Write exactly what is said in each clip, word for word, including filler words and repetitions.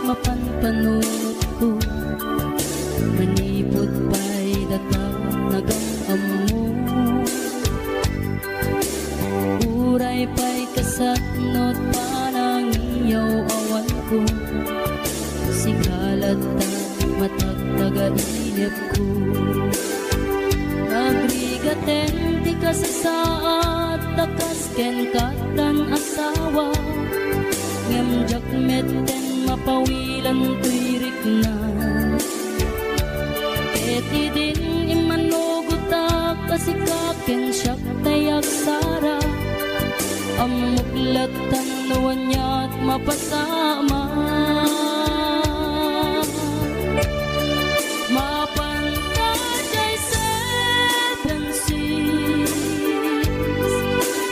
mapanpanunotko. Manipud pay data nagam-ammo. Uray pay kasatnot panangiyaw-awanko, sika latta matagtagainepko. Nagrigaten ti kasasaad ta kas ken kattan asawa, ngem diak metten mapawilan toy rikna. Ket idin immanugotak a sika ken siak tay agsara, ammok lattan no aniat mapasamak. Mapan ta jay seven six,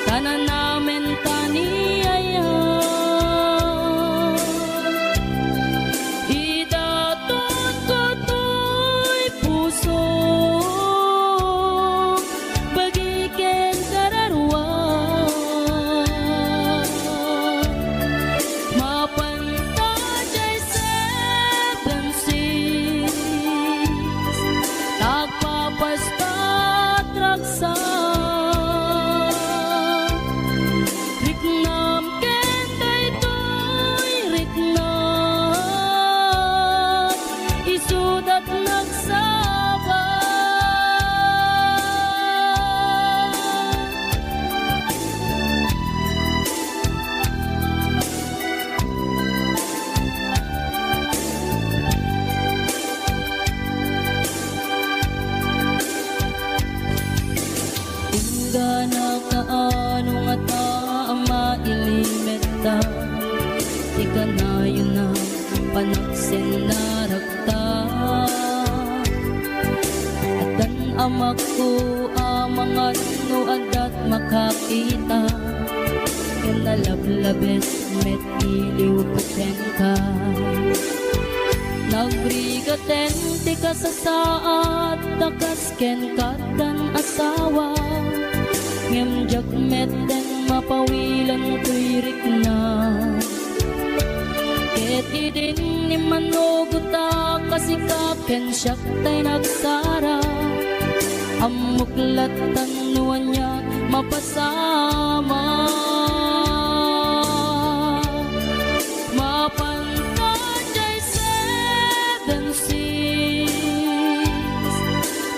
ta nanamen ta ni aya. Idaton ko toy puso, bagi ken kararua. Mapan ta jay seven six, agpapastat ragsak. Riknam ken daytoy riknam, isudat nagsaba. Inggana kaano ngata a mailimetta ti kanayon a panagsennarakta. Addan amakko a mangan no addat makakita, ken nalablabes met iliwko kenka. Nagrigaten ti kasasaad ta kas ken kattan asawa, ngem diak metten mapawilan toy rikna. Ket idin immanugotak a sika ken siak tay nagsara, ammok lattan no aniat mapasamak. Mapan ta jay seven six,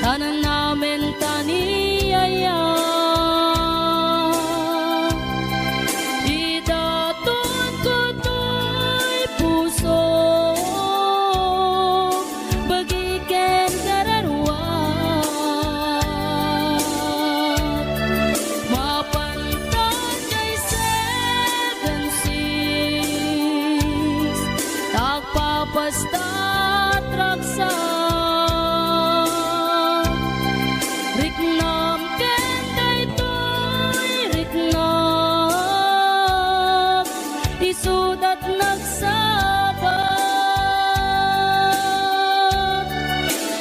ta nanamen ta ni aya. Idaton ko toy puso, bagi ken kararua. Mapan ta jay seven six, agpapastat ragsak. Riknam ken daytoy riknam, isudat nagsaba.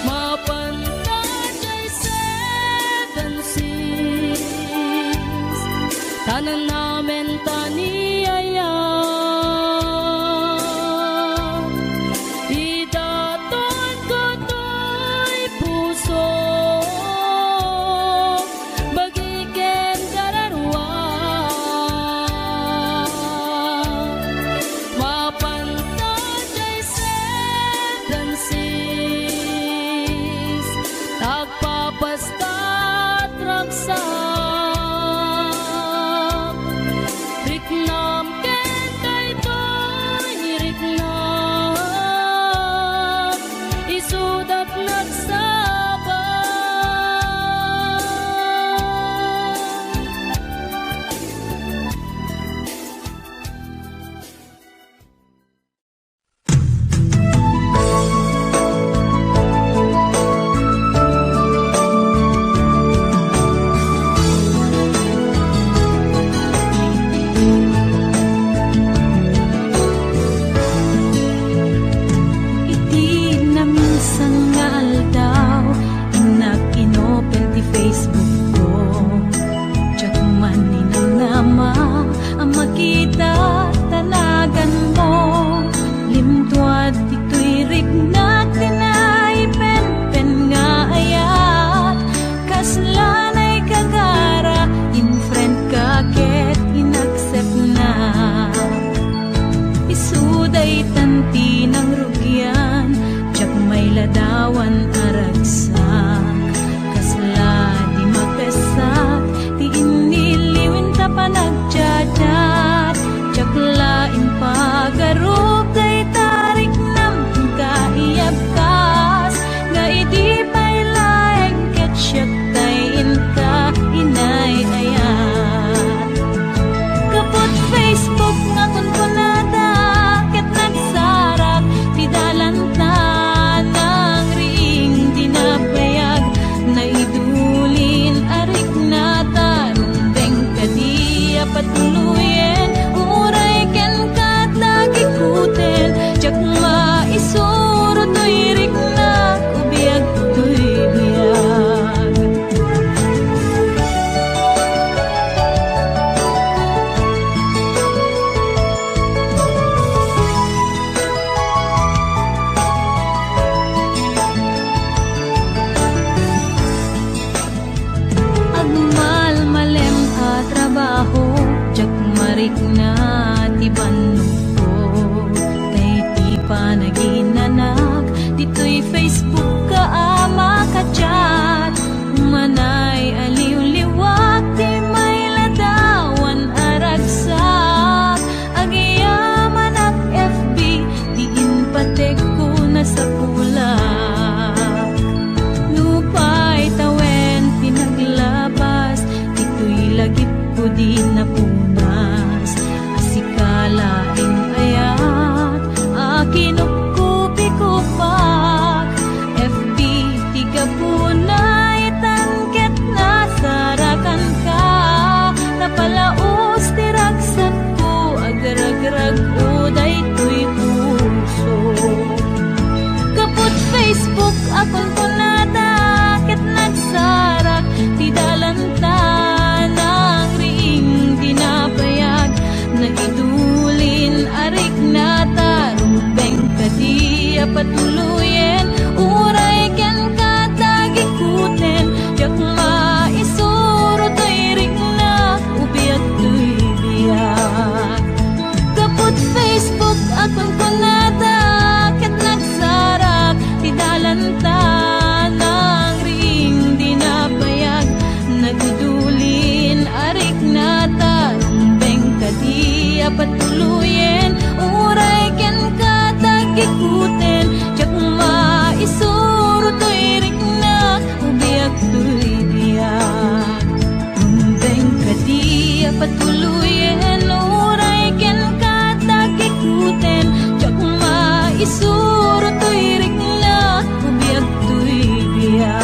Mapan ta jay seven six, ta nanamen ta ni aya. Id Naginanak ditoy Facebook ka a makachat. Umanay a liwliwak ti mailadawan a ragsak. Agyamanak F B, ti inpatekko nasapulak. Nupay tawen ti naglabas, ditoy lagipko di napunas. A sika laeng aya a kinupkupikupak. F B ti gapuna itan ket nasarakanka. Napalaus ti ragsakko, agragrag-o daytoy puso. Gapu iti Facebook a kunkunada ket nagsarak ti dalanta, nangriing ti napayag, nagidulin a riknata, rumbeng kadi a patuloyen, uray kenka tagikuten, diak maisuro toy riknak, ubiag toy biag. Gapu iti Facebook a kunkunada ket nagsarak ti dalanta, nangriing ti napayag, nagidulin a riknata, rumbeng kadi a patuloyen, uray kenka tagikuten, diak maisuro toy riknak, ubiag toy biag. Rumbeng kadi a patuloyen, uray kenka tagikuten, diak maisuro toy riknak, ubiag toy biag.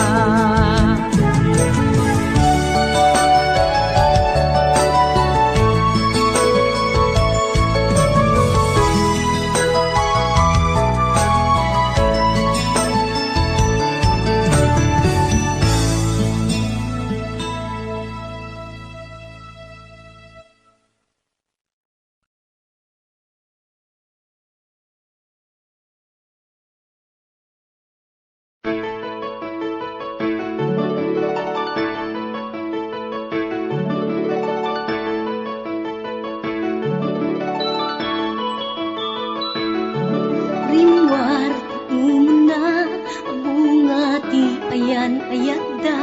Rimmuar ti umuna a bunga ti ayan-ayatda.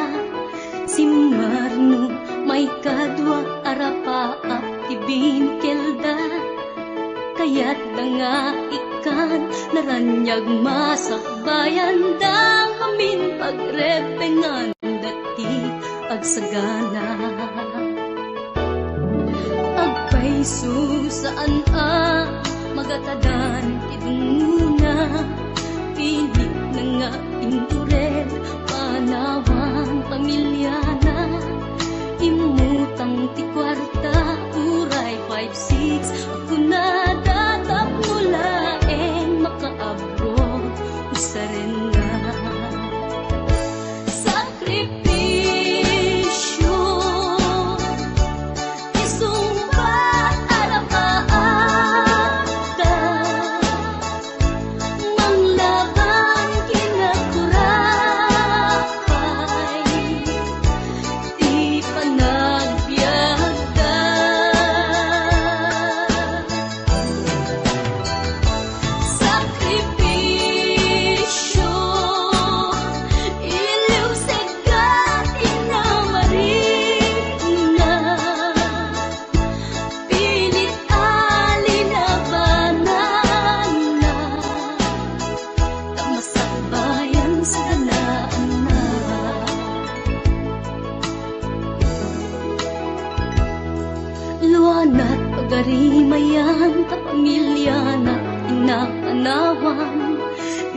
Simmarno maikadua a rapaap ti binikelda. Kayatda nga ikkan naraniag masakbayanda ngamin pagrebbenganda ti agsagana. Agpayso saan a magatadan ti dungngona. Pinitna nga inturel panawan pamiliana. Immutang ti kuarta uray five six a kunada tapno laeng makaabroad usarenna. Sakripisio ti sungbat a rapaapda. Manglaban kinakuraay ti panagbiagda. Sakripisio, iliwsegda ti namarikna. Pilit a linabananna ta masakbayan saganaanna. Luanat pagarimayan ta pamiliana ti napanawan,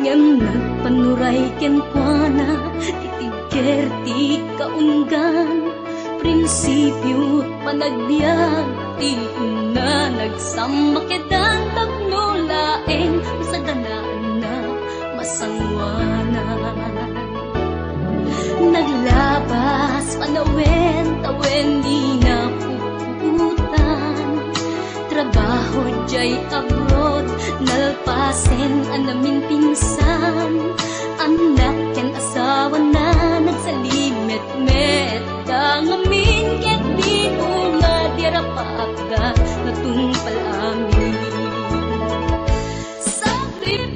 ngem nagpanuray kenkuana ti tigger ti kaunggan. Prinsipio panagbiag ti inna nagsammakedan tapno laeng masaganaanna masangoanan. Naglabas panawen tawen di napuputan. Trabaho jay abroad, nalpasen a naminpinsan. Annak ken asawana nagsalimetmet da ngamin ket di unga di rapaapda natungpal amin. Sakripisio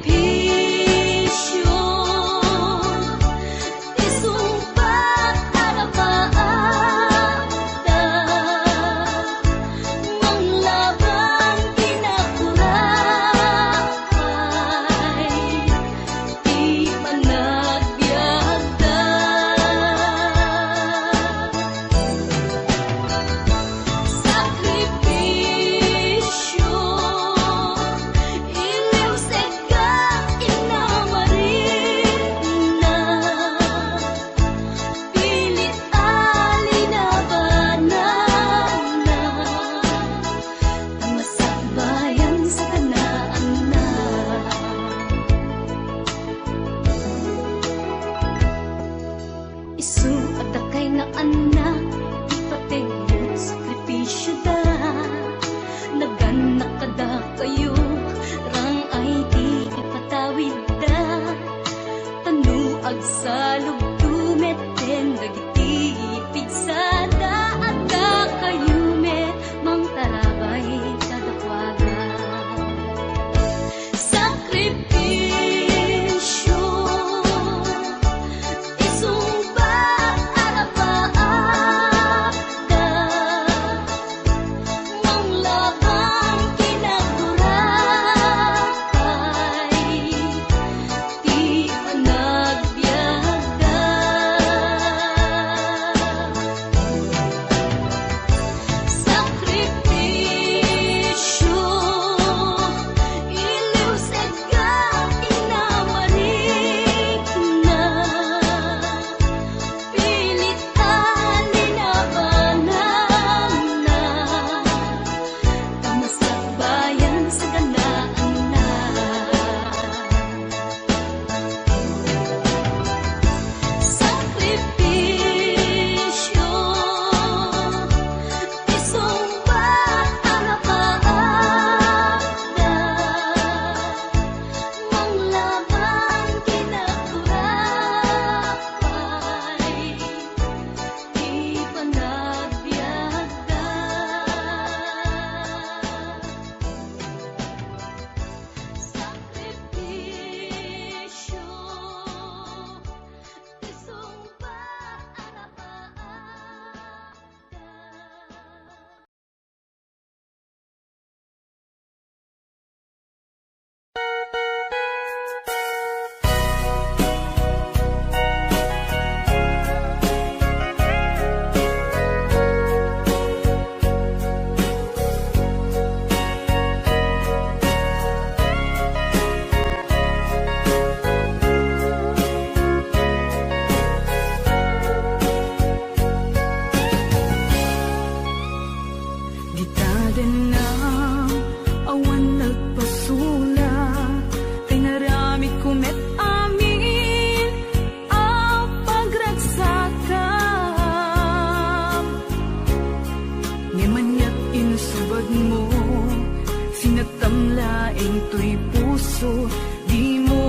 Dimo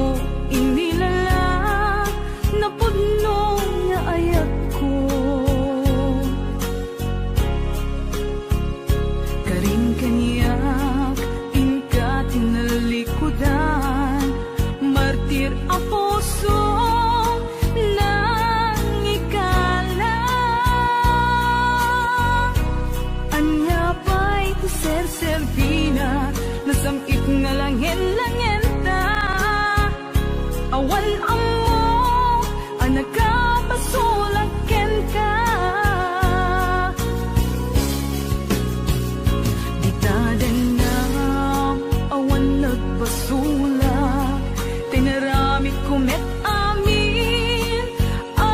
inilala napudno nga ayatko. Karin kaniak inka tinalikudan, martir a puso nangikala. Ania pay ti serserbina, nasam-it nga langen-langenta. Awan ammo a nakapasulak kenka. Dita dengngem, awan nagpasulak, tinaramidko met amin a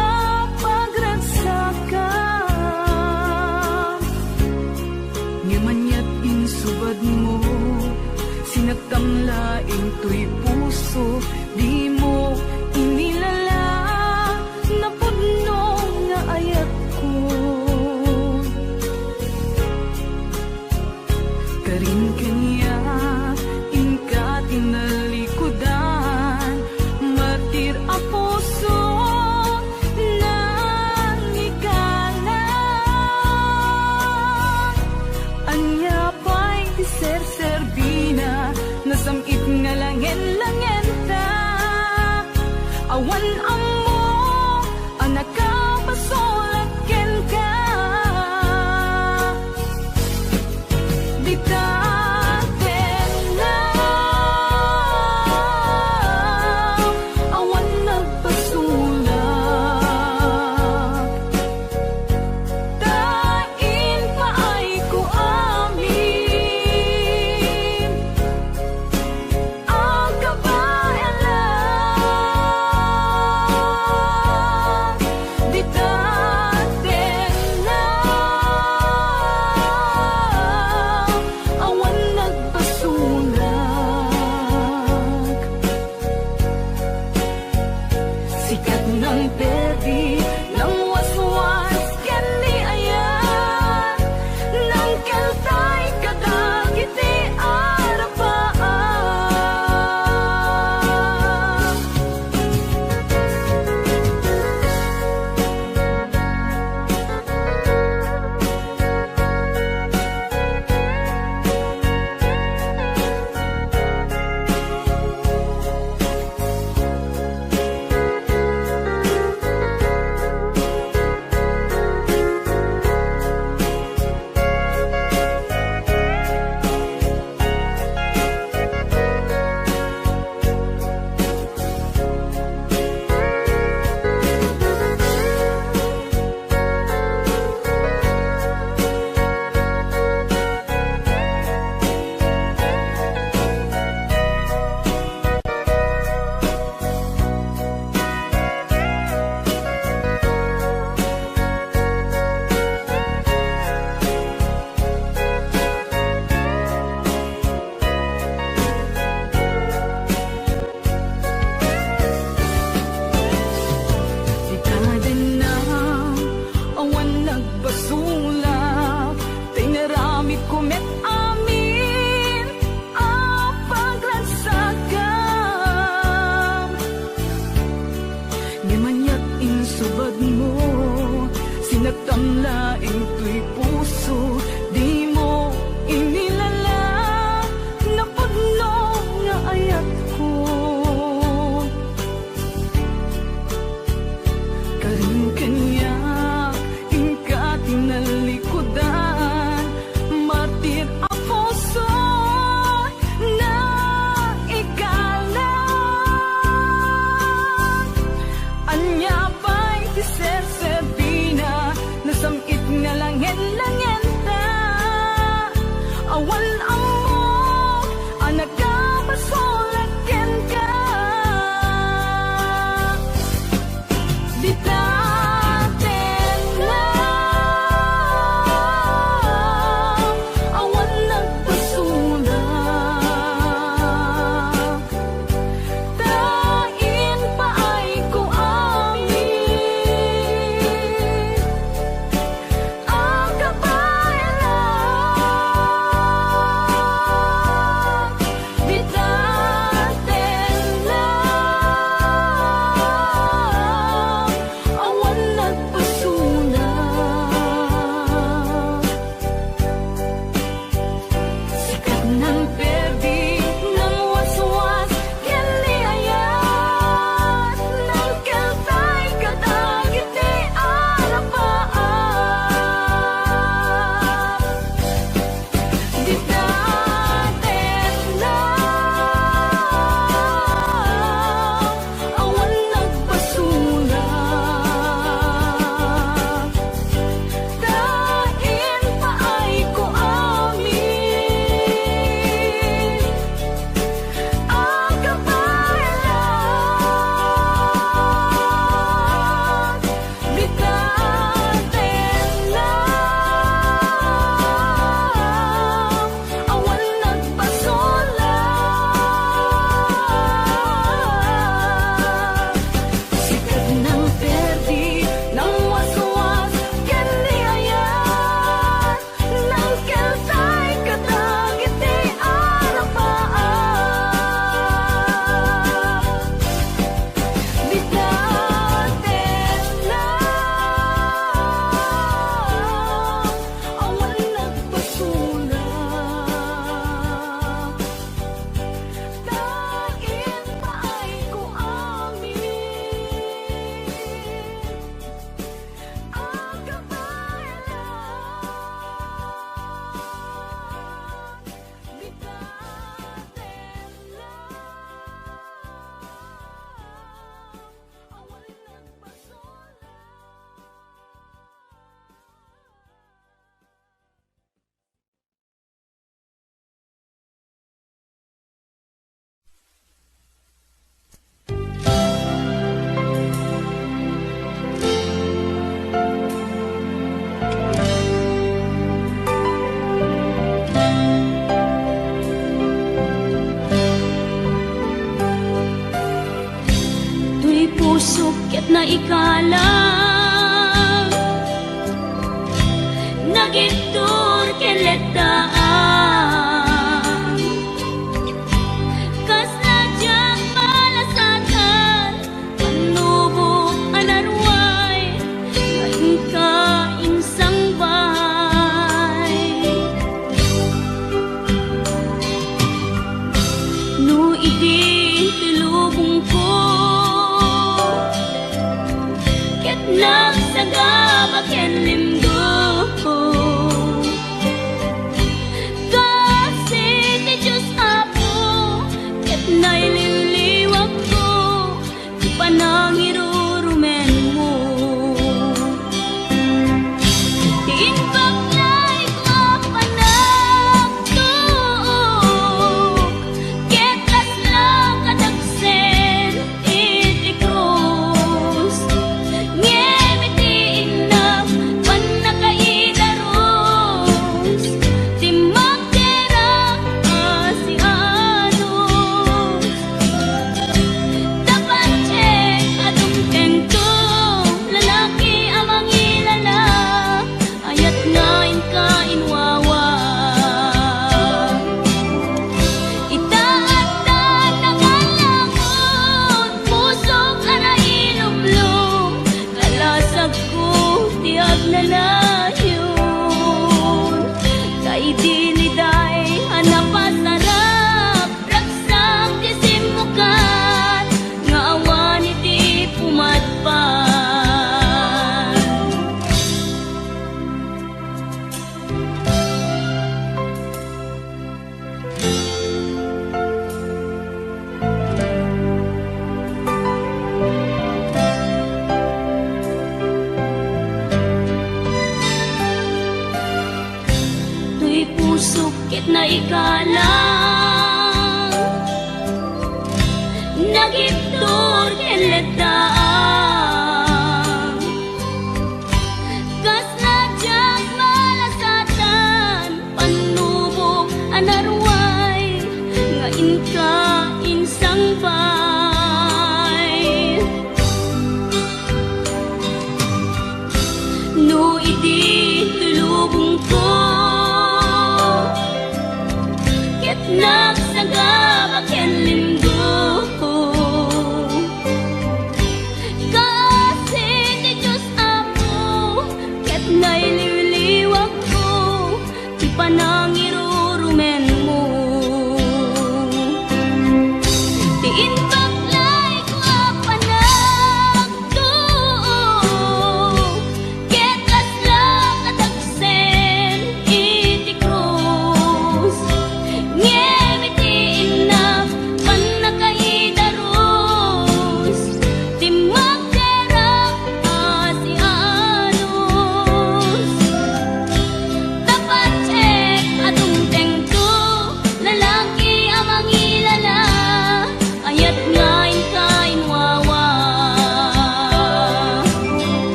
pagragsakam. Ngem aniat insubadmo, sinaktam laeng toy puso, dimo inilala napudno nga ayatko. Karin kaniak inka tinalikudan, martir a puso nangikana. Ania pay ti serserbina, nasam-it nga langen-langenta. Awan ammo a nakapasulak kenka. Dita dengngem, awan nagpasulak. Ta impaayko amin a kabaelan. Pusok ket naikalang, nagibtur ken letdaan. Kasla diak malasatan, pannubok a naruay, nga inka insangbay. No idi ti lubongko, ket nagsagaba ken limgo, kasi ti Dios Apo ket nailiwliwakko ti panangirurumenmo. Ti imbag nga adu a panagtuok, ket kasla kadagsen iti krus. Ngem iti innak pannakaidarus, ti magderak a sianus. Tapno ket adun kenka, lalaki a mangilala, ayat nga inka inwawa. Ita adda nangalangon, pusok a nailumlom, kalasagko ti agnanayon. Kaidiliday a napasarap, ragsak ti simmukat nga awan iti pumadpad. Toy pusok ket naikalang, nagibtur ken letdaan. Kasla diak malasatan, pannubok a naruay, nga inka insangbay. No idi ti lubongko, ket nagsagaba ken limgo,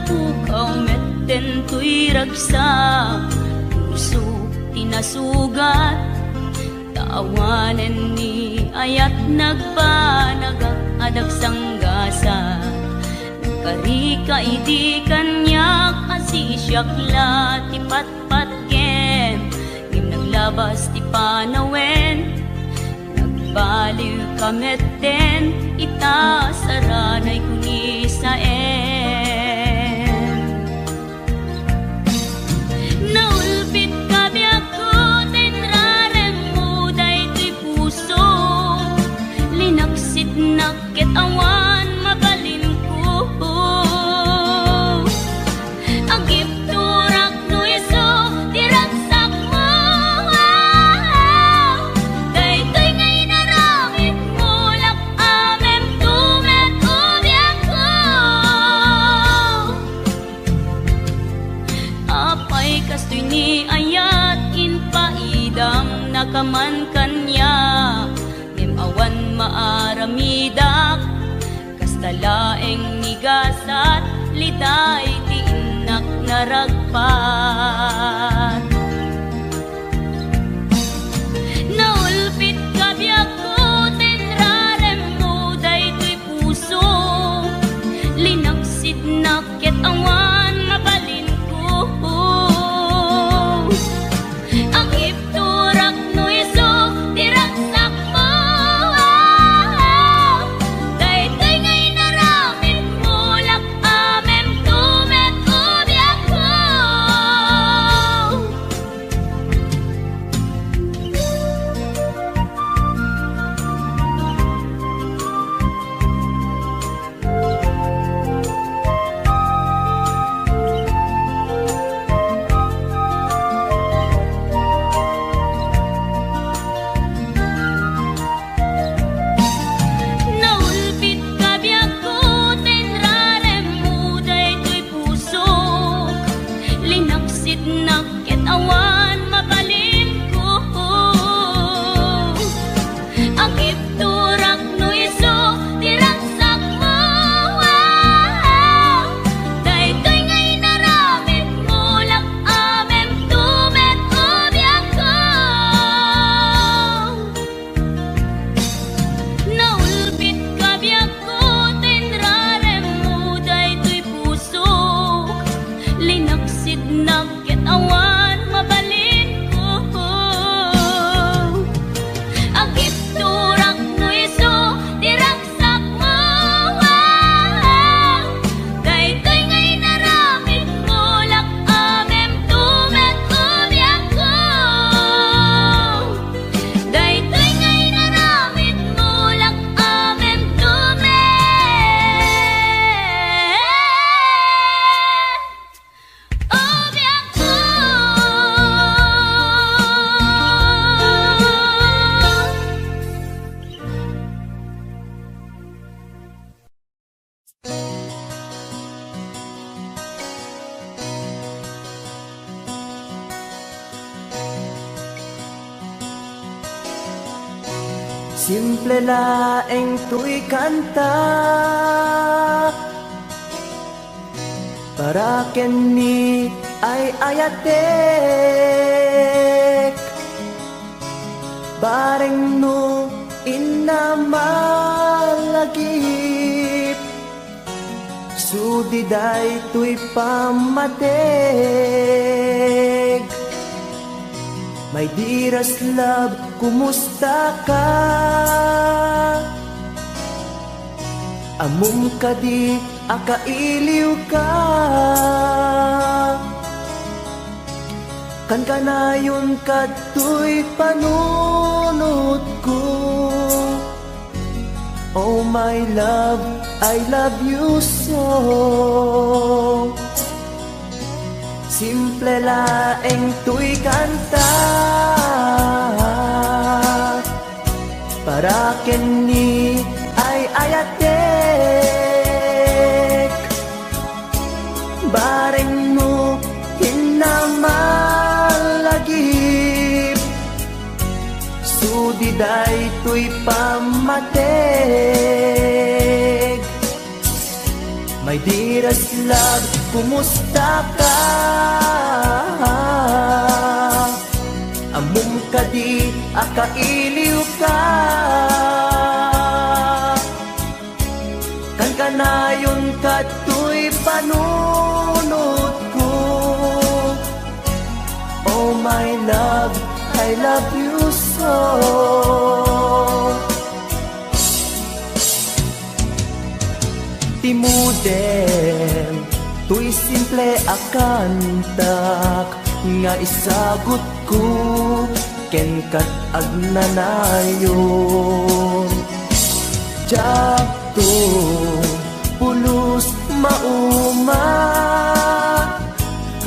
Pukaw met daytoy ragsak, puso ti nasugat. Ta awanen ni ayat nagbanagak a dagsanggasat. Nagkarika idi kaniak a sisiak la ti patpatgem, ngem naglabas ti panawen. Nagbaliwka metten ita saranay kunisaem. Naulpitka biagko ta inraremmo daytoy puso. Linaksitnak ket awan mabalinko. Agibturak no isu ti ragsakmo. Daytoy nga inaramidmo, lak-amemto met o biagko. Apay kastoy ni ayat, impaidamnaka man kaniak, ngem awan maaramidak. Kasta laeng ni gasat, liday ti innak naragpat. Naulpitka biagko ta inraremmo daytoy puso. Linaksidnak ket awan mabalinko. Agibturak no isu ti ragsakmo. Daytoy nga inaramidmo, lak-amemto met o biagko. Naulpitka biagko ta inraremmo daytoy pusok. Linaksidnak ket awan mabalinko. Agibturak no isu ti ragsakmo. Daytoy nga inaramidmo, lak-amemto met o biagko. Naulpitka biagko ta inraremmo daytoy pusok. Linaksidnak ket awan mabalinko. Agibturak no isu ti ragsakmo. Daytoy nga inaramidmo, lak-amemto met o biagko. Daytoy nga inaramidmo, lak-amemto met o biagko. Simple laeng toy kanta para ken ni ay-ayatek. Bareng no inna malagip, sudi daytoy pammateg. My dearest love, kumusta ka? Ammom kadi a kailiwka? Kankanayon kadtoy panunotko. Oh my love, I love you so. Simple laeng toy kanta para ken ni ay-ayatek. Bareng no inna malagip, sudi daytoy pammateg. My dearest love, Kumusta ka? Ammom kadi a kailiw ka? Kankanayon kadtoy panunotko. Oh my love, I love you so. Ti modem toy simple a kantak nga isagutko ken kat agnanayon. Diakto pulos mauma,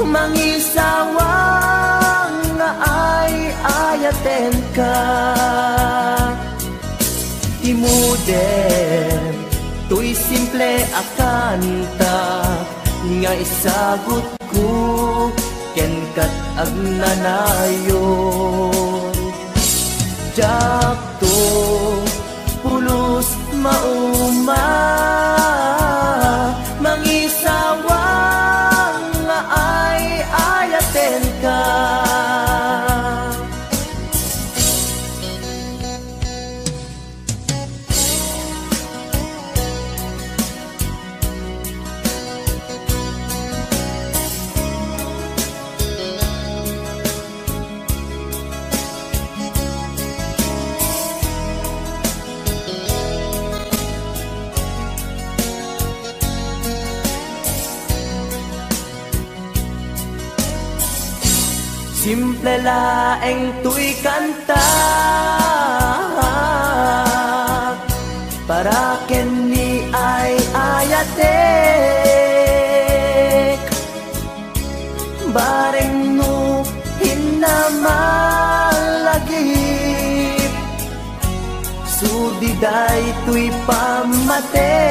mangisawang nga ay-ayatenka. Ti modem toy simple a kanta nga isagutko ken kat agnanayon. Diakto pulos mauma, mangisawang nga ay-ayatenka. Simple laeng toy kanta para ken ni ay-ayatek. Bareng no hinna malagip, sudi daytoy pammatek.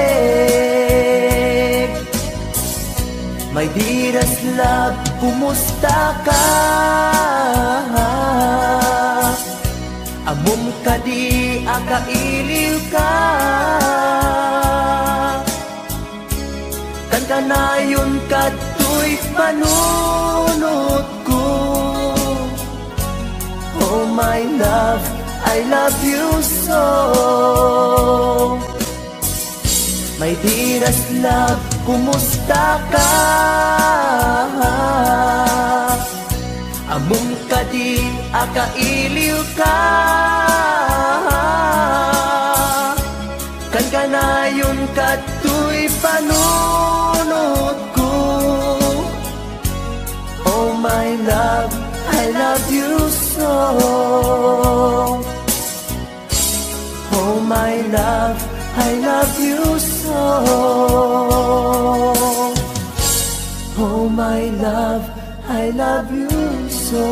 My dearest love, kumusta ka? Ammom kadi a kailiw ka? Kankanayon kadtoy panunotko. Oh my love, I love you so. My dearest love, kumusta ka? Ammom kadi a kailiw ka? Kankanayon kadtoy panunotko. Oh my love, I love you so. Oh my love, I love you so. Oh my love, I love you so.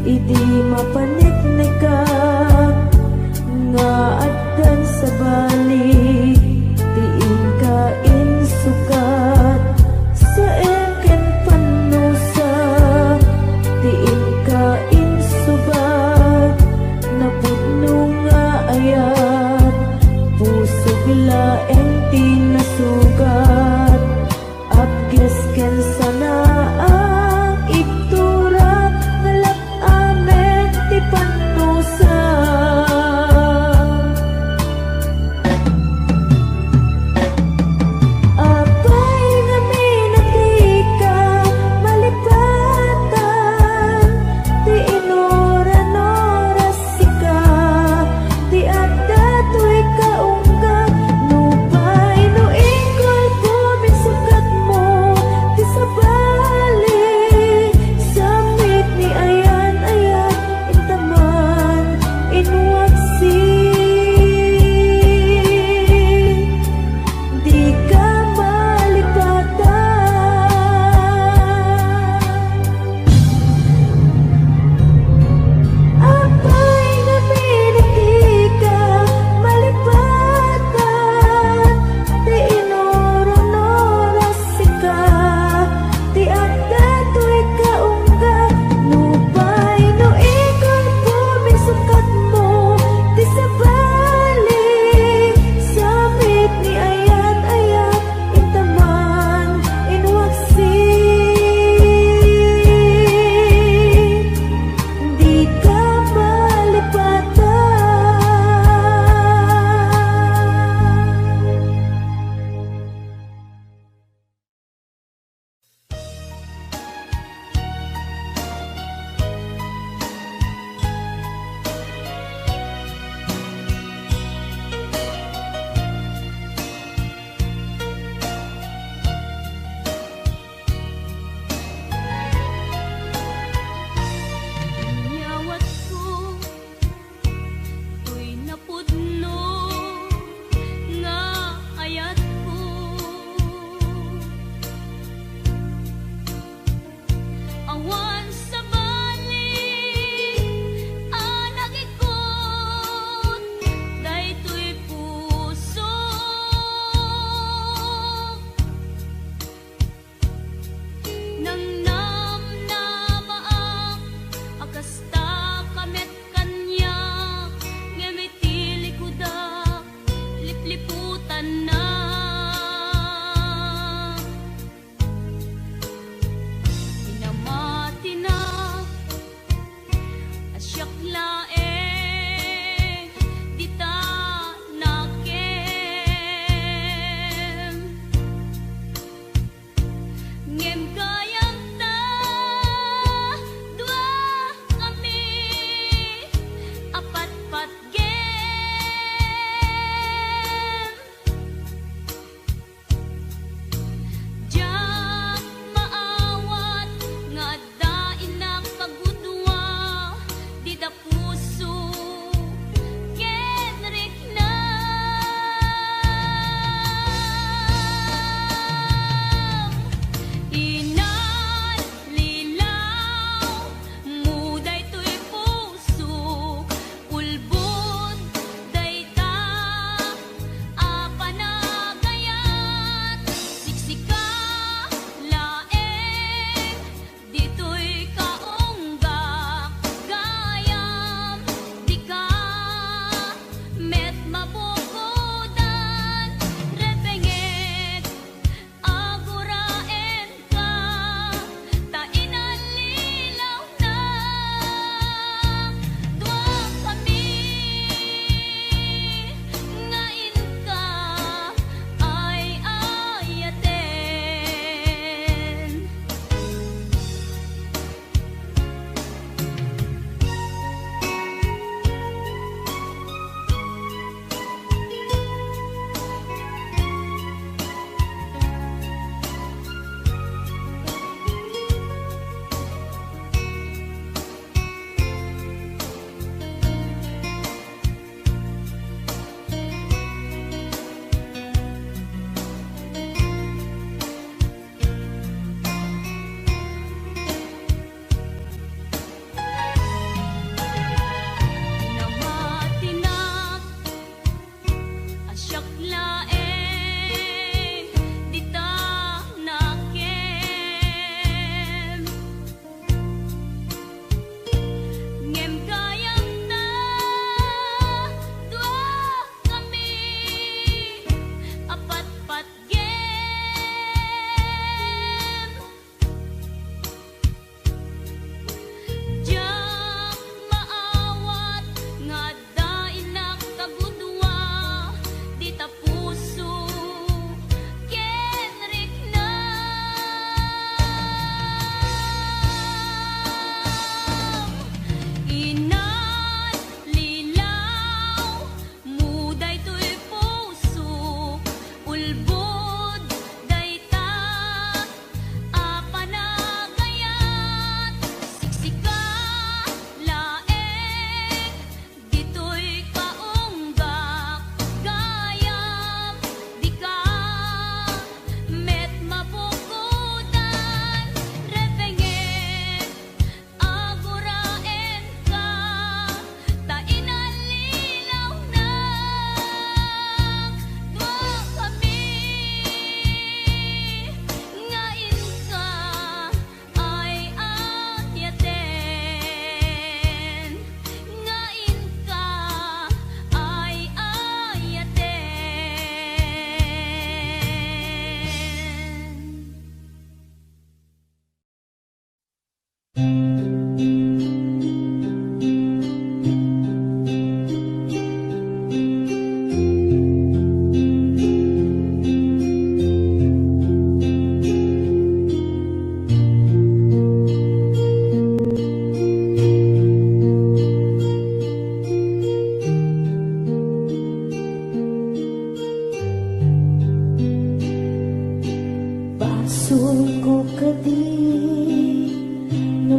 Idi mapaneknekak nga addan sabali ti inka insukat, saem ken pannusa ti inka insubat, napudno nga ayat, pusok laeng ti nasugat. Apges ken sanaang igtura, nalak amen ti pannusa.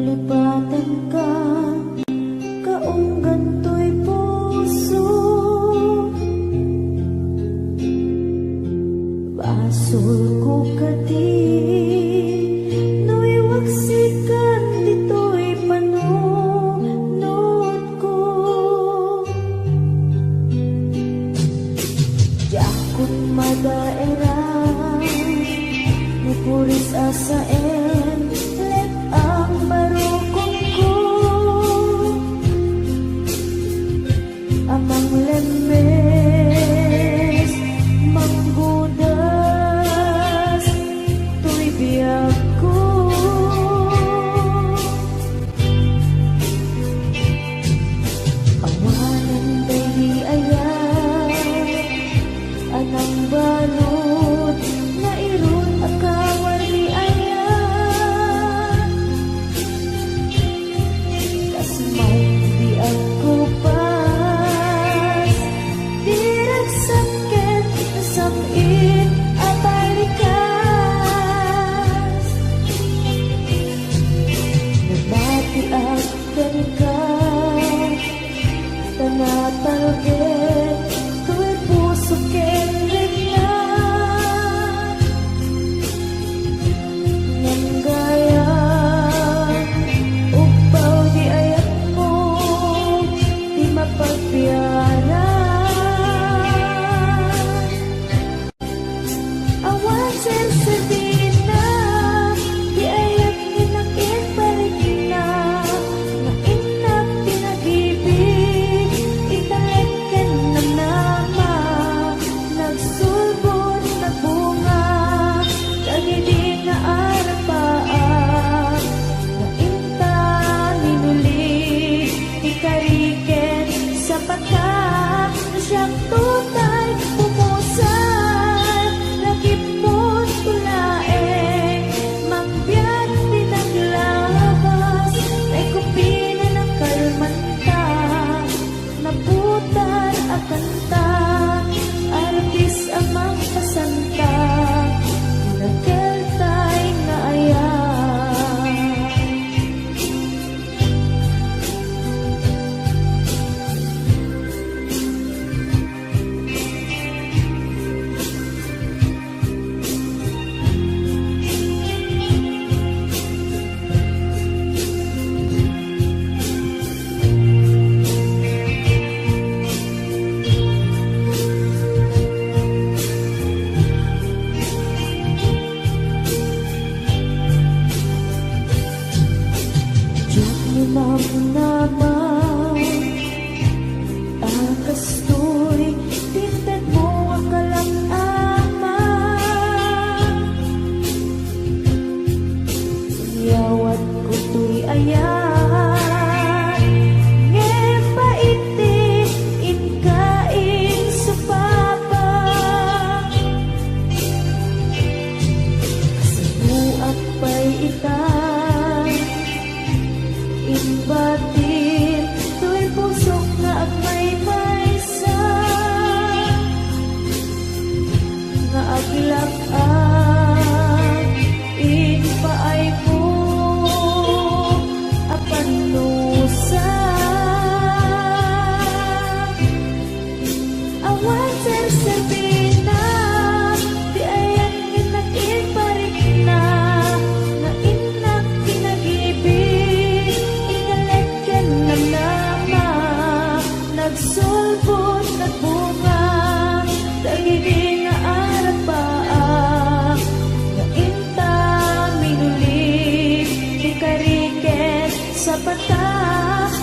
Lipatanka, kaunggan toy puso. Basolko kadi no iwaksikan ditoy panunotko. Diakon madaeran no puris a saen, let-ang barukonko a manglemmes, manggudas toy biagko. Awanen daydi ayat a nangbalud, nairut a kawarni ayat. Kas maikdi a kupas, di ragsakket, nasam-it a barikas. Nabatiak kenka, ta natalged toy puso ken rikna. Ngem gayam, ugpaw di ayatmo ti mapagbiaran. Awan serserdina ti ayat nga nakiparikna, nga innak pinagibi, italek ken namnama, nagsulbod, nagbunga, dagidi nga arapaak, nga inta minuli, ti kari ken sapata, no siak tutay pumusay, lagipmo to laeng, mangbiag ti naglabas, tay kupina nakalmanta, naputar a kanta, arbis a mangpasanta, ti nakeltay nga ayat. Diak ni namnama a kastoy ti intedmo a kalam-ama. Inyawatko toy ayat, ngem pait ti inka insupapa. Kasanoak pay ita imbatin toy pusok nga agmaymaysa, nga aglak-ak impaaymo a pannusa. Awan serserdina ti ayat nga innak iparikna, nga innak pinagibi, italek ken namnama, nagsulbod, nagbunga, dagidi nga arapaak, nga inta minuli, ti kari ken sapata,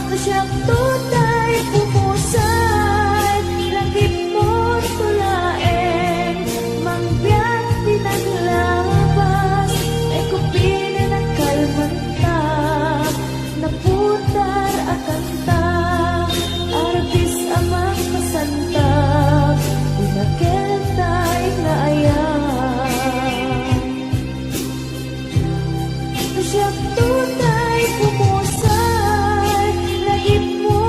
no siak tutay pumusay, lagipmo to laeng, mangbiag ti naglabas, ay kupina nakalmanta, naputar a kanta, arbis a mangpasanta, ti nakeltay nga ayat. Siak tutay pumusay, lagipmo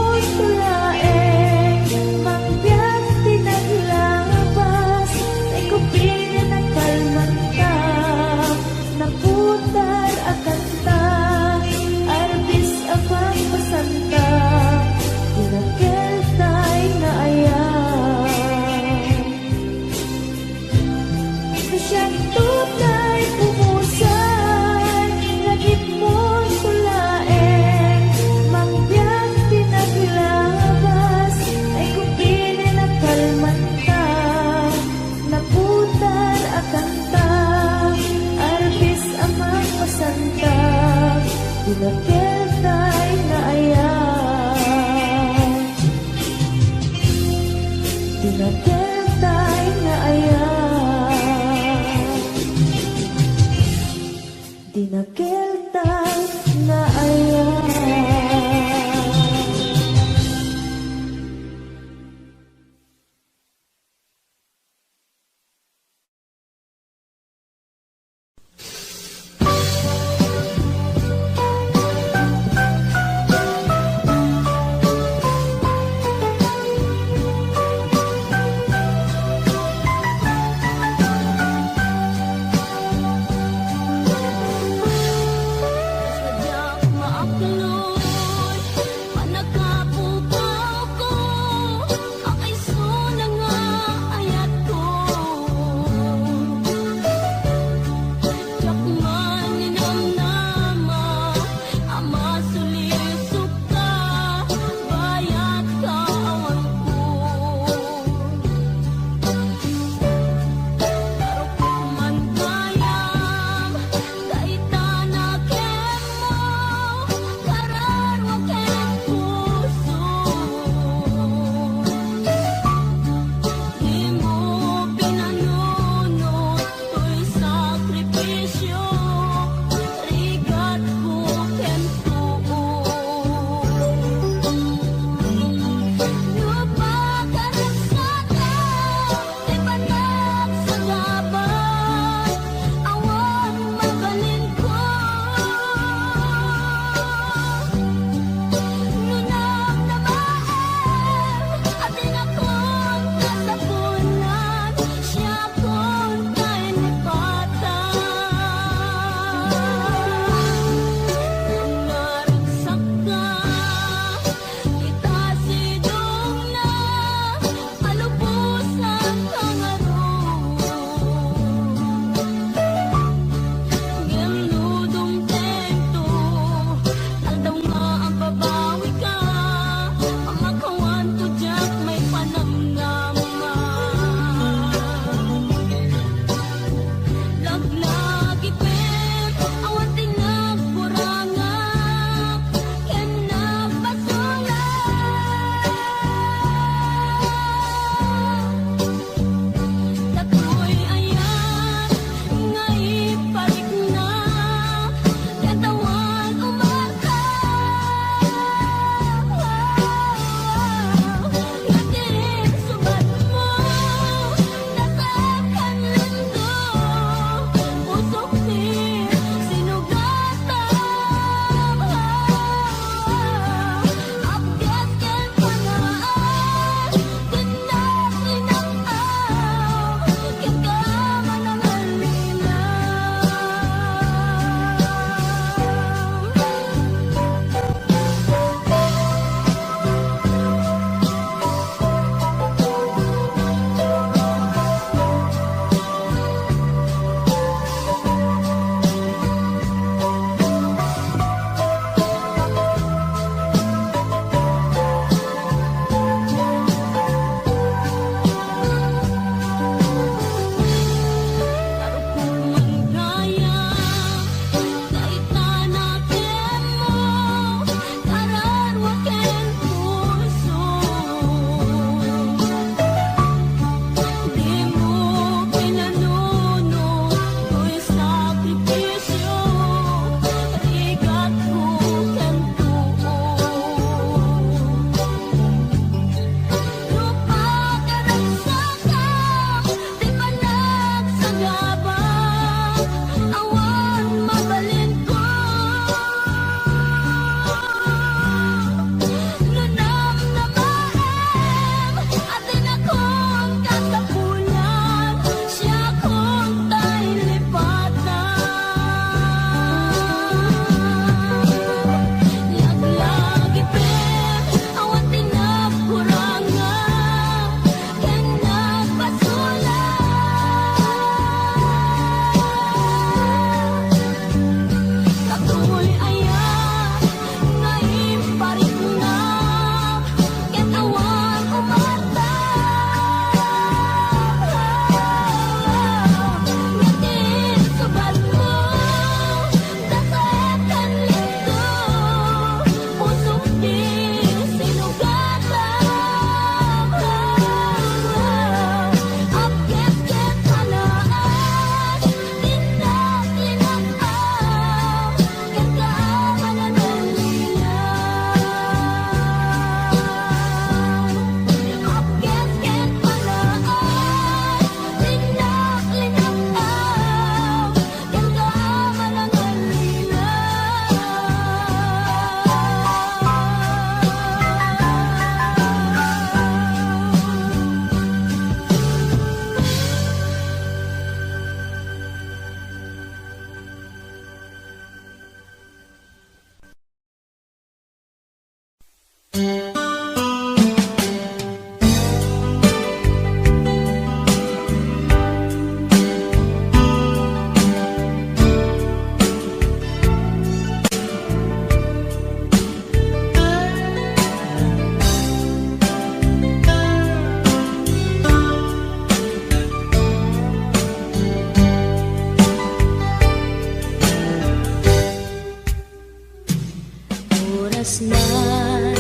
Ay,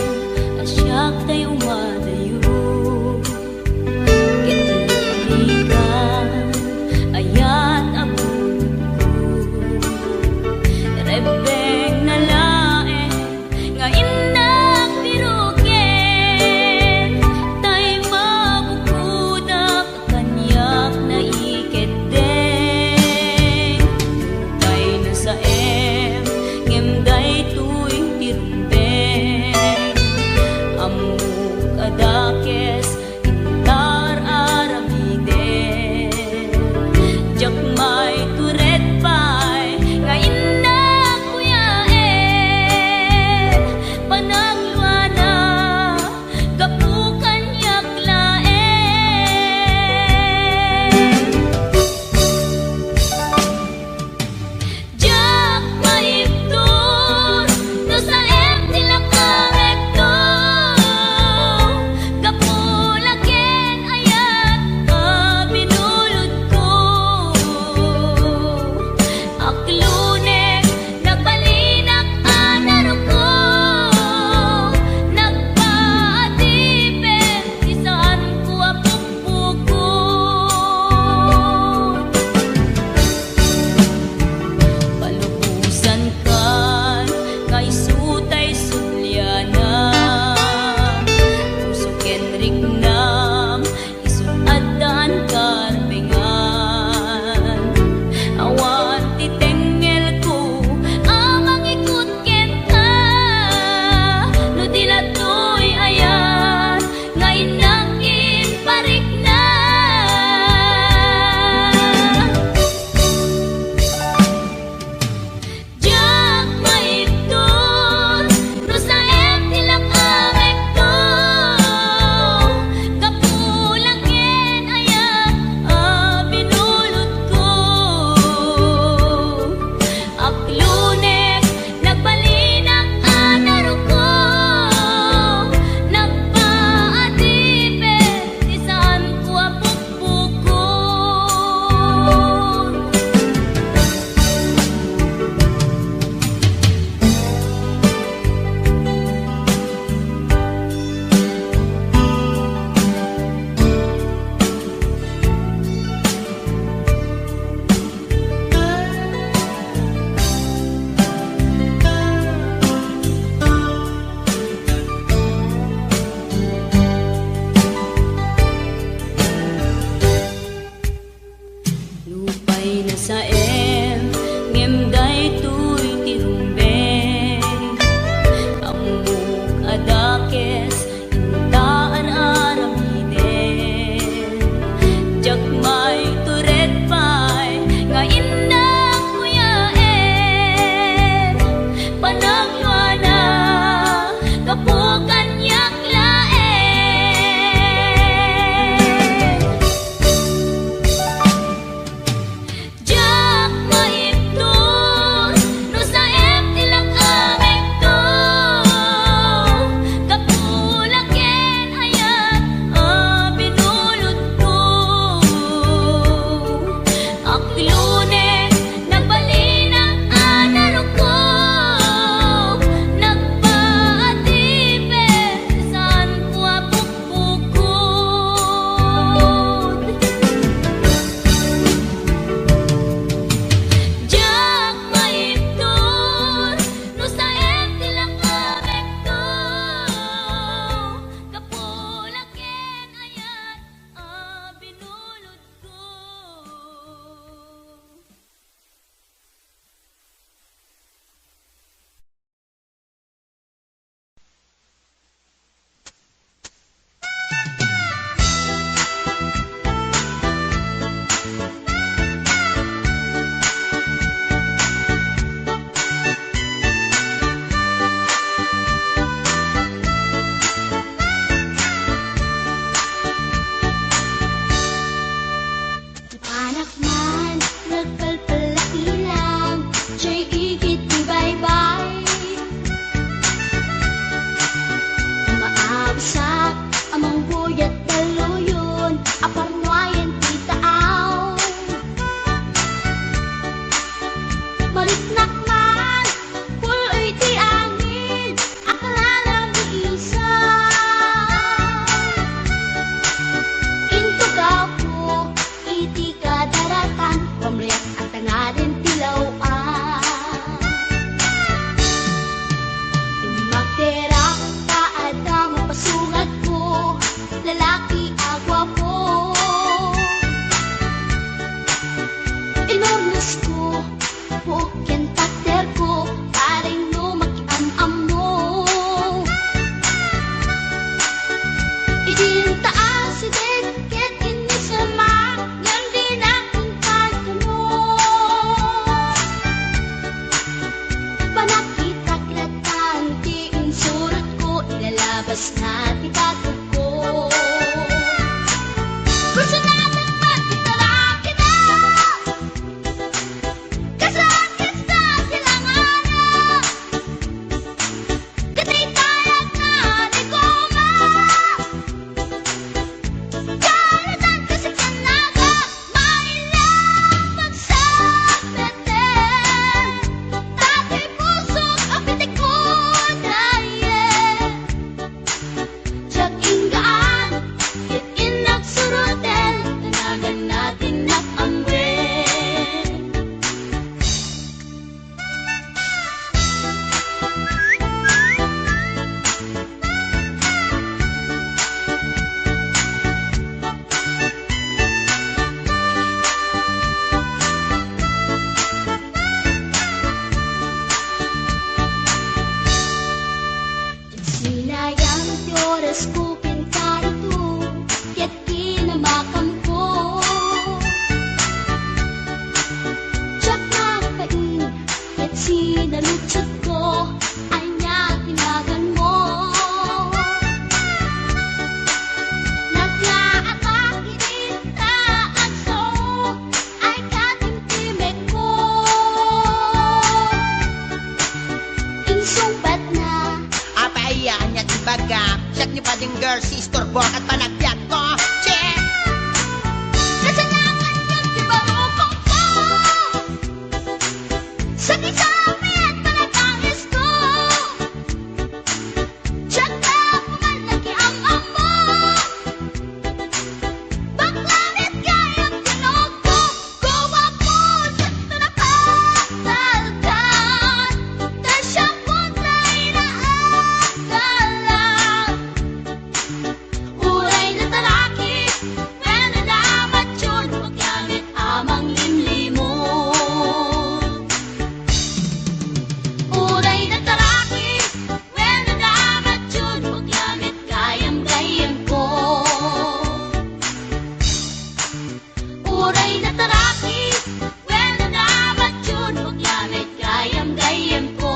a siak tay umadayo. Ket nagliklikan, ayat a bunot ko. Rebbengna laeng nga innak piruken, tay mabukodak kaniak naikeddeng. Nupay nasaem, ngem daytoy ti rumbeng. Ammok a Kas na ti baketko. Personal man ti talakida. Kasla kasta ti langana. Ket dayta agna ni Goma. Kalatan kasi kanaga. Maila pagsapete. Dati pusok a pitikod aye. Diak inggaan, ket innak suroten, tanagan na ti innak amwen. Sinayang ti orasko ken karito, ket kinamakamko. Diak nagpain, ket sinaludsodko, ania ti naganmo? Naglaak idi ta agsao, ay katimtimekko. Insungbatna. Apay, ania ti bagam? Siak ni Bading Girl, si istorbo ket panagbiagko. Che! Kasanakan ket ti barukongko. Sakit sa amin, panagtangisko. Diak na puman nakiam-ammo. Bakla met gayam tinogko, guwapo, sakto na patalkan, ta siak met ti inaagalan. Uray natalaki, wenno namature, makla met a manglimlimon. Uray natalaki, wenno namature, makla met gayam-gayamko. Uray natalaki, wenno namature, makla met gayam-gayamko.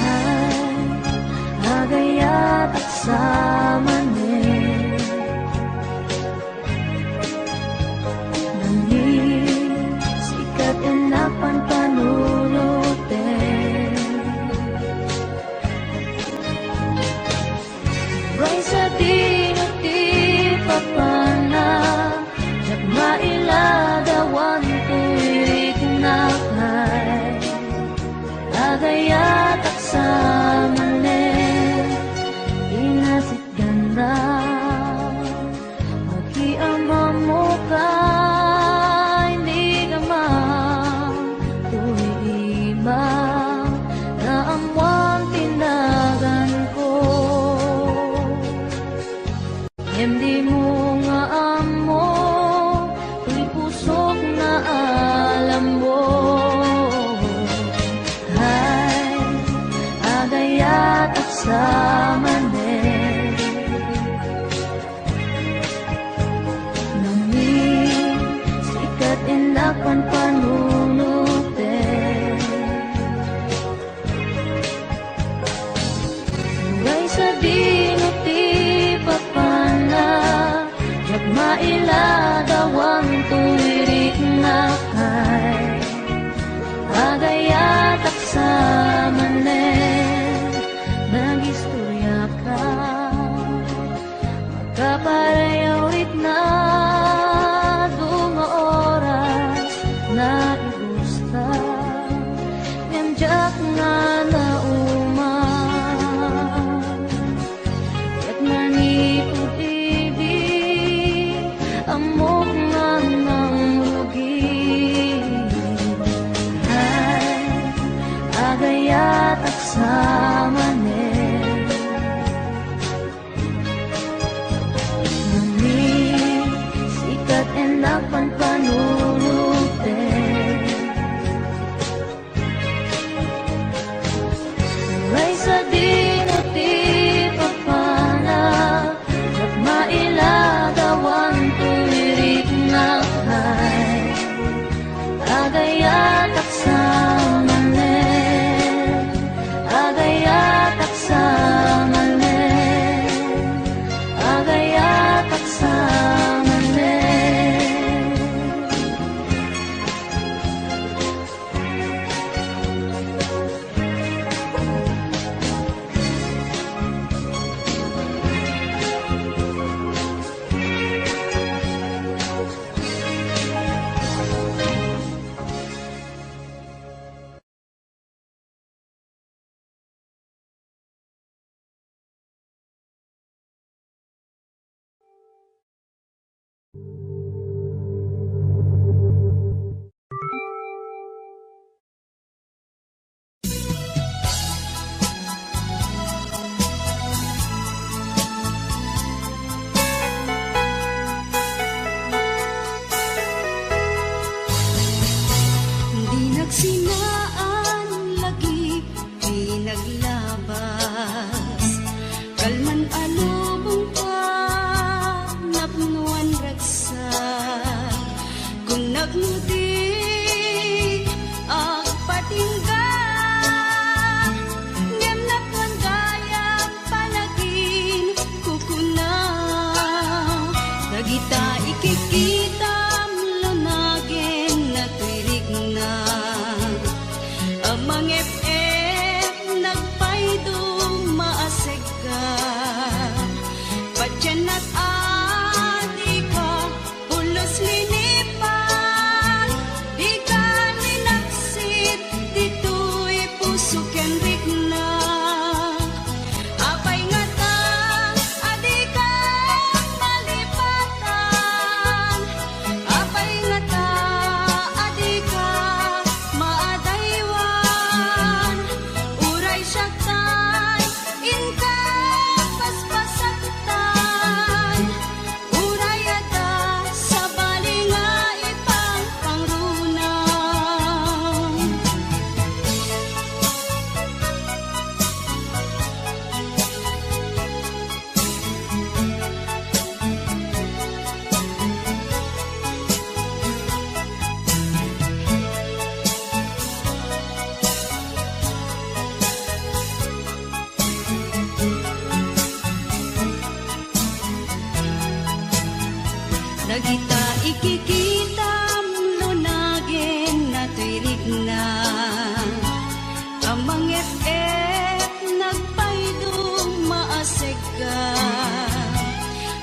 Ay, agayatak sa manen. Nangis, ikat innak panpanunoten. Uray sadino ti papanna, diak mailadawan toy riknak ay. Agayatak sa manen, inasitganna. Agiamammo kay ni Ama, toy ima, naammoan ti naganko. Ngem dimo nga ammo, toy pusok nga alammo. Ay, agayatak sa manen. Nangis, ikat innak panpanunoten. Uray sadino ti papanna, diak mailadawan toy riknak ay. Agayatak sa manen, nagistoriaka. Kaparayaw riknak, adu nga oras naibustak, ngem diak nga nauman. Ket manipud idi, ammok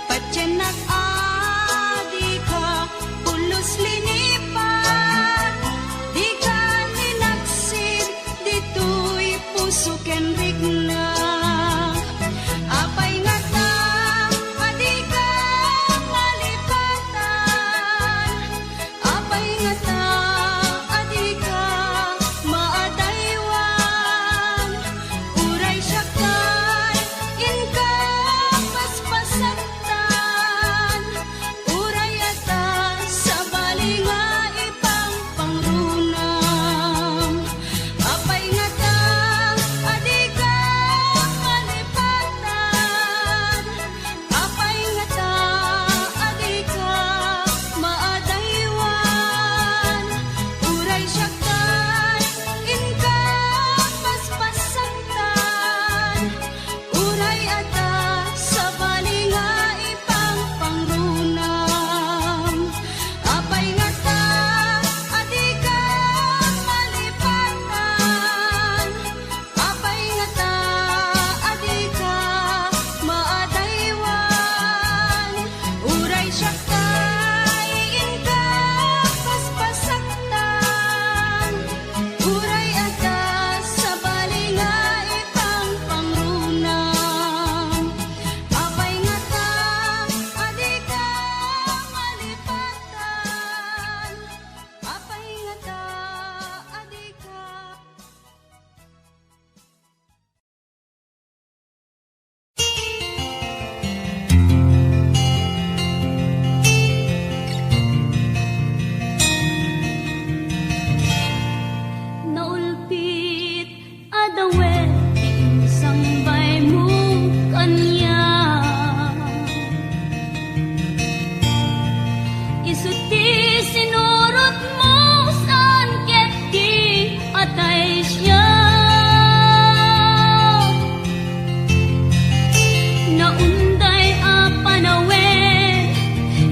Patiennak a dika pulos linipat, dika linaksid ditoy puso ken rikna. Apay ngata a dika malipatan? Apay ngata a dika maadaywan? Uray siak tay inka paspasaktan, uray adda sabali nga ipangpangrunam. Apay ngata a dika malipatan? Apay ngata a dika maadaywan? Uray siak tay inka paspasaktan, uray adda sabali nga ipangpangrunam. Apay ngata a dika malipatan? Apay ngata a dika maadaywan? Uray siak tay inka paspasaktan, uray adda sabali nga ipangpangrunam. Apay ngata a dika malipatan? Apay ngata a dika Naulpit a dawet ti insangbaymo kaniak. Isu ti sinurotmo saan ket ti atay siak. Naunday a panawen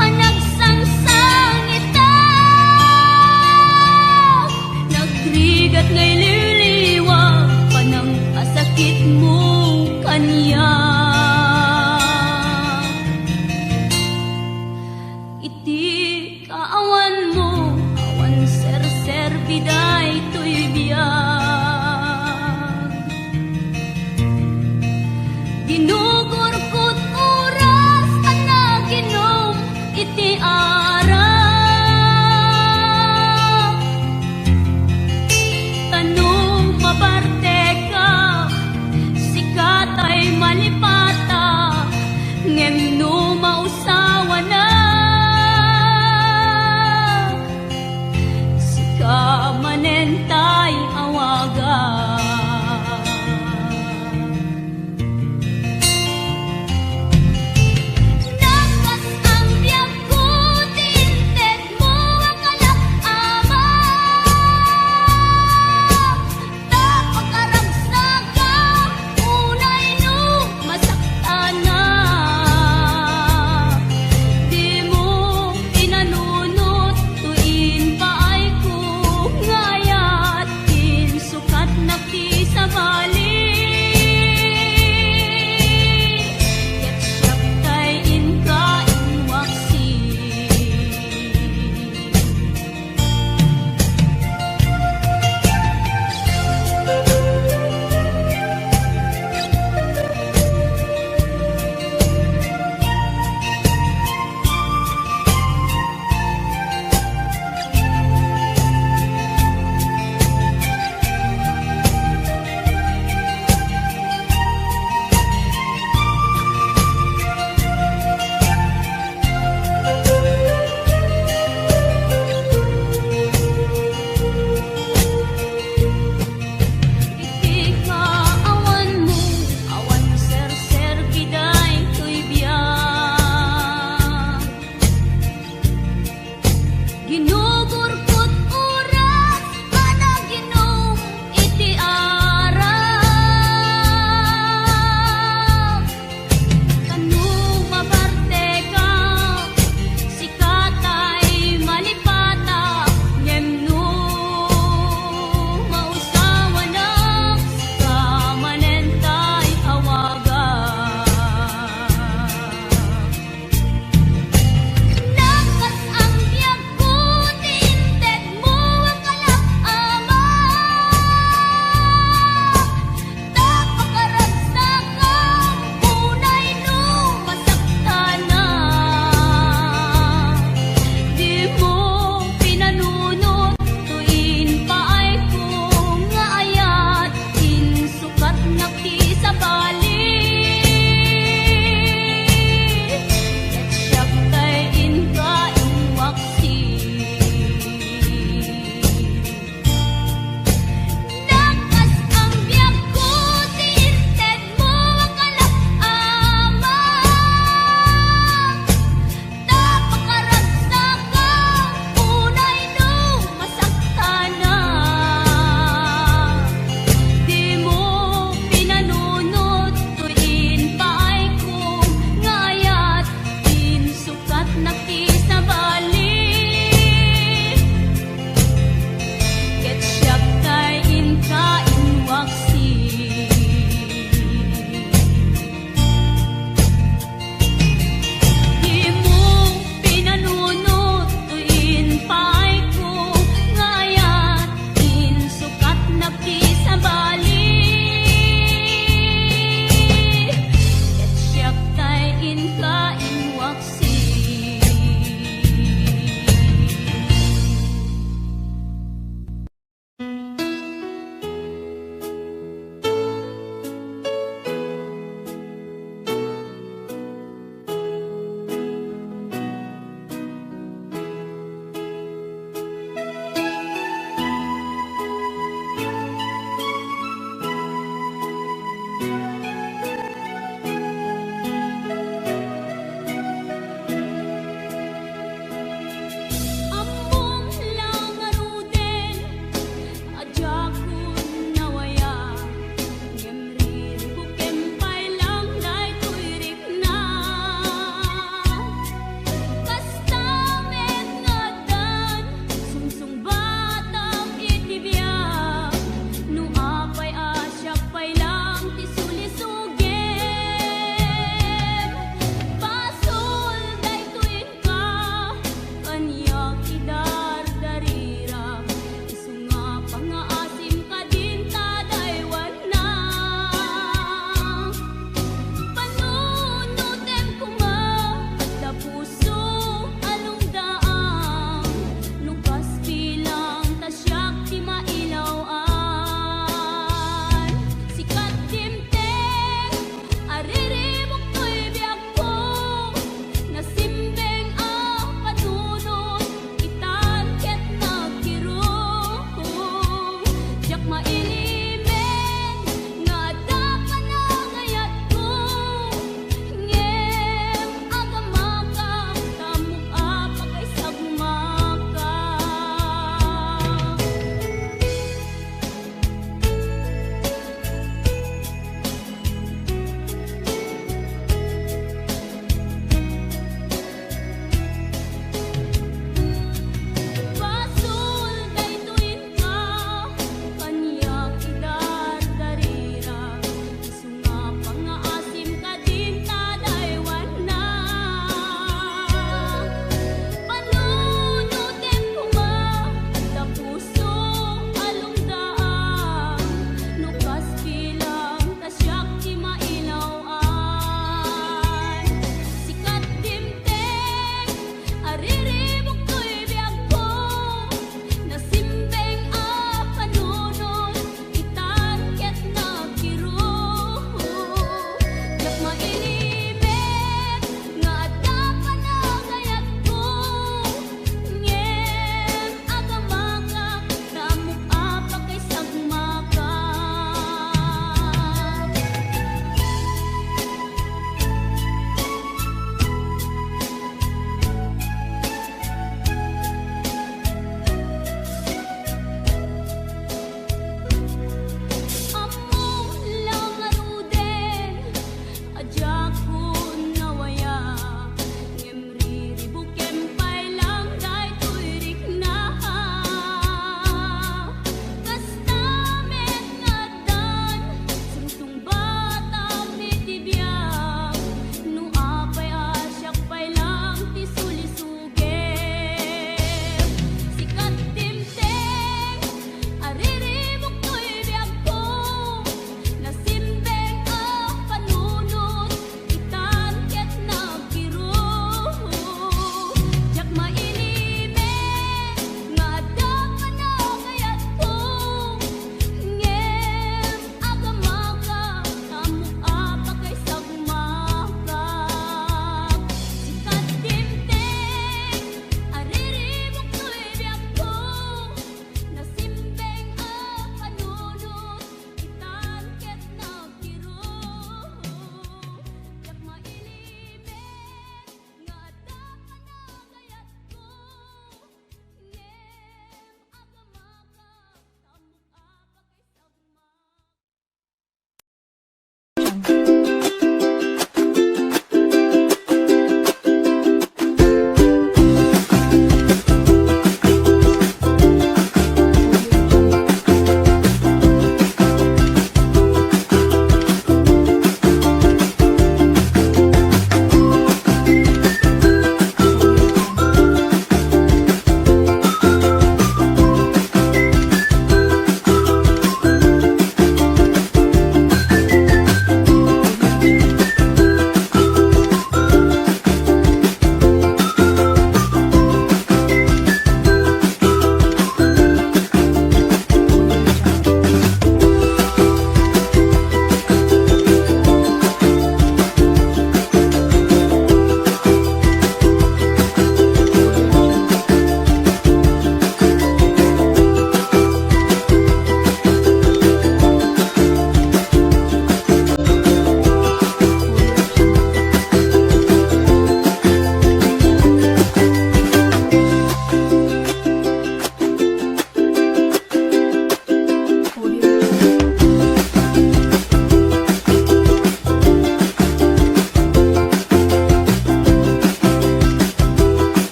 a nagsangsangita, nagrigat nga ililiwa panangkasakitmo kaniak. Iti kaawanmo, awan serserbi daytoy biag. Ginugurkot oras a naginom iti arak. Ta no maparteka, sika tay malipata, ngem no mausawana, sika manen tay awaga.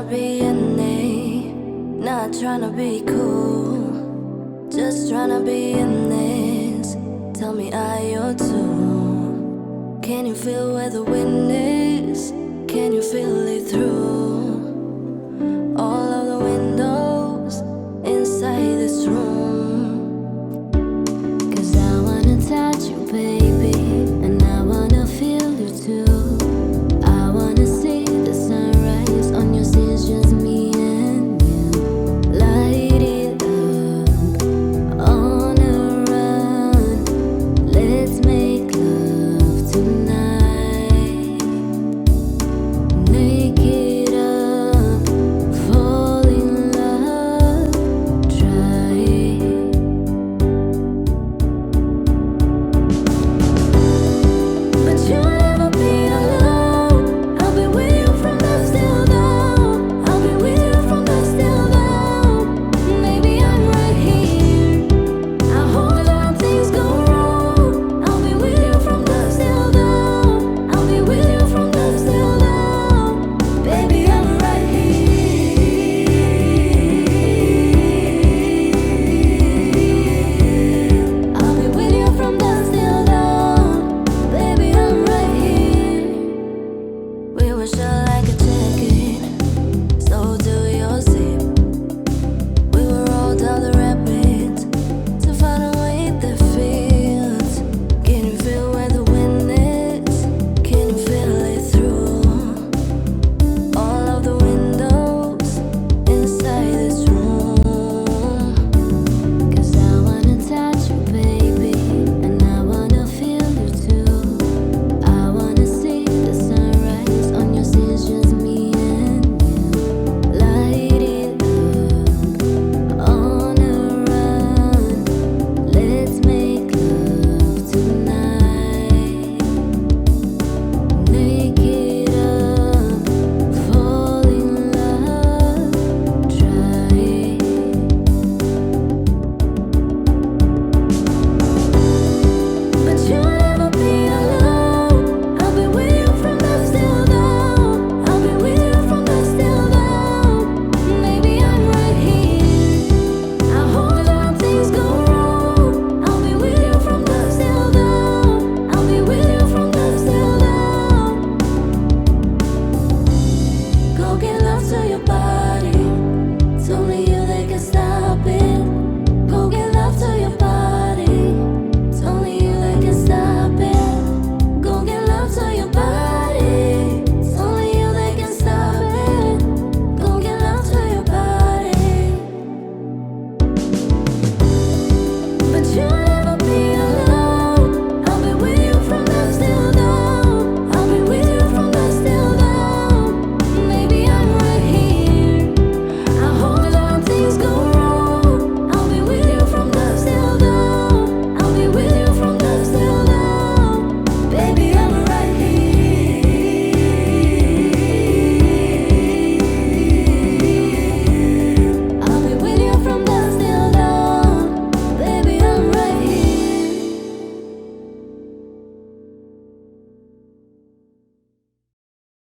Be in it, not tryna be cool, just tryna be in this. Tell me, are you too? Can you feel where the wind is? Can you feel it through all of the windows inside this room? 'Cause I wanna touch you, baby.